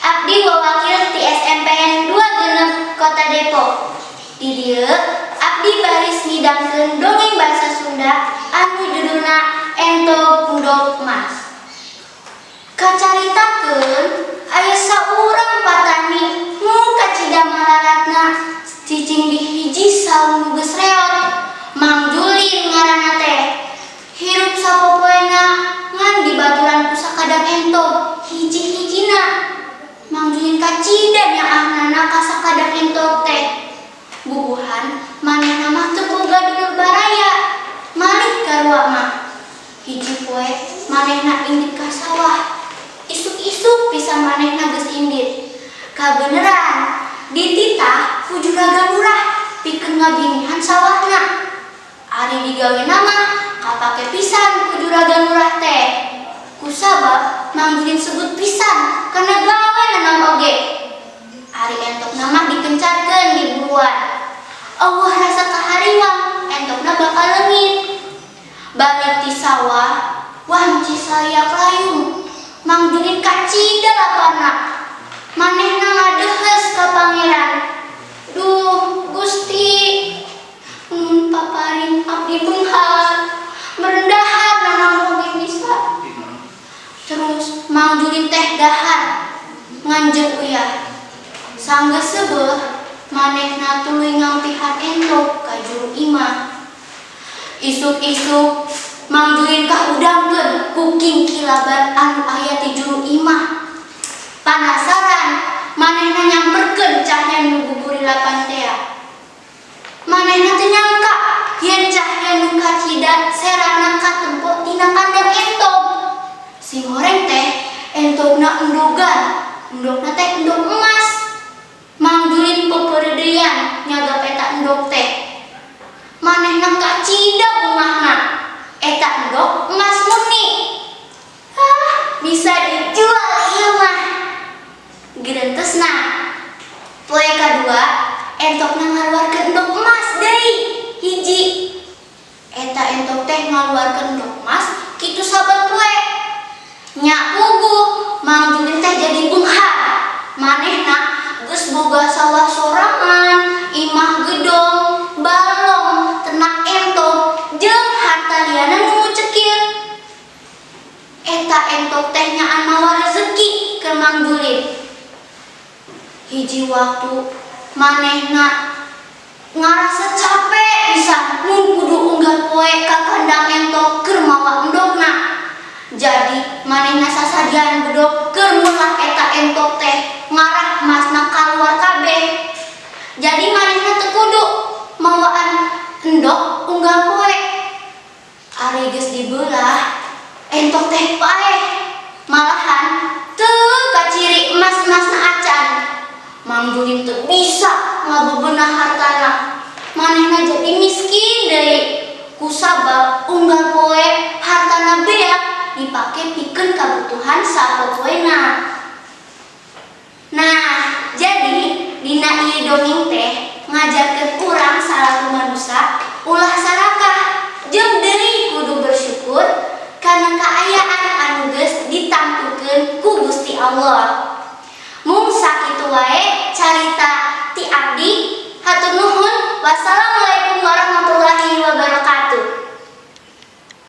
Abdi wawakil ti SMPN 2 Genep, Kota Depok. Di dieu abdi baris ngidangkeun dongeng bahasa Sunda anu judulna Entog Endog Emas. Kacaritakeun aya saurang patani nu kacida malaratna, cicing di hiji saung nu geus reot. Mang Julin ngaranna teh. Hirup sapopoena ngan dibaturan ku sakadang entog hiji-hijina. Mang Julin kacida nyaahna ka sakadang entog teh. Bubuhan manehna mah teu boga dulur baraya. Malih garwa mah. Hiji poe manehna indit ka sawah. Isuk-isuk pisan manehna geus indit. Kabeneran dititah ku juragan lurah pikeun ngabinihan sawahna. Ari digawena mah kapake pisan ku juragan lurah teh. Kusabab Mang Julin sebut pisan kana gawe nanam oge. Ari entogna mah dikencarkeun di buruan. Euweuh rasa kahariwang, entogna bakal leungit. Balik ti sawah, wanci saliak layung. Mang Julin kacida laparna. Manehna ngadehes ka Pangeran. "Duh Gusti, mun paparin abdi beunghar, merendahar nanam oge bisa." Terus Mang Julin teh dahar ngan jeung uyah. Sanggeus seubeuh, manehna tuluy ngampihan entog ka juru imah. Isuk-isuk Mang Julin kahudangkeun ku kingkilaban anu aya di juru imah. Panasaran manehna nyamperkeun cahya nu gugurilapan tea. Manehna teu nyangka yen cahya nu kacida seratna katempo tina kandang entog. Sihoreng teh entogna endogan, endogna teh endog emas. Mang Julin peperedeyan nyagap eta endog teh. Manehna kacida bungahna. Eta endog emas murni. "Ah, bisa dijual ieu mah," gerentesna. Poe kadua entogna ngaluarkeun endog emas deui hiji. Eta entog teh ngaluarkeun endog emas kitu saban poe. Nya puguh Mang Julin teh jadi beunghar. Manehna geus boga sawah sorangan, imah gedong, balong, ternak entog, jeung harta liana nu cekil. Eta entog teh nyaan mawa rezeki ke Mang Julin. Hiji waktu manehna ngarasa capek pisan mun kudu unggal poe ka kandang entog keur mawa endogna. Jadi manehna sasadian bedog keur melah eta entog teh ngarah emasna kaluar kabeh. Jadi manehna teu kudu mawaan endog unggal poe. Ari geus dibelah, entog teh paeh. Malahan teu kaciri emas-emasna acan. Mang Julin teu bisa ngabebenah hartana. Manehna jadi miskin deui. Kusabab unggal poe hartana beak dipake pikeun kabutuhan sapopoena. Nah, jadi dina ieu dongeng teh ngajarkeun urang salaku manusia ulah sarakah jeung deui kudu bersyukur kana kaayaan anu geus ditangtukeun ku Gusti Allah. Mung sakitu wae carita ti abdi. Hatur.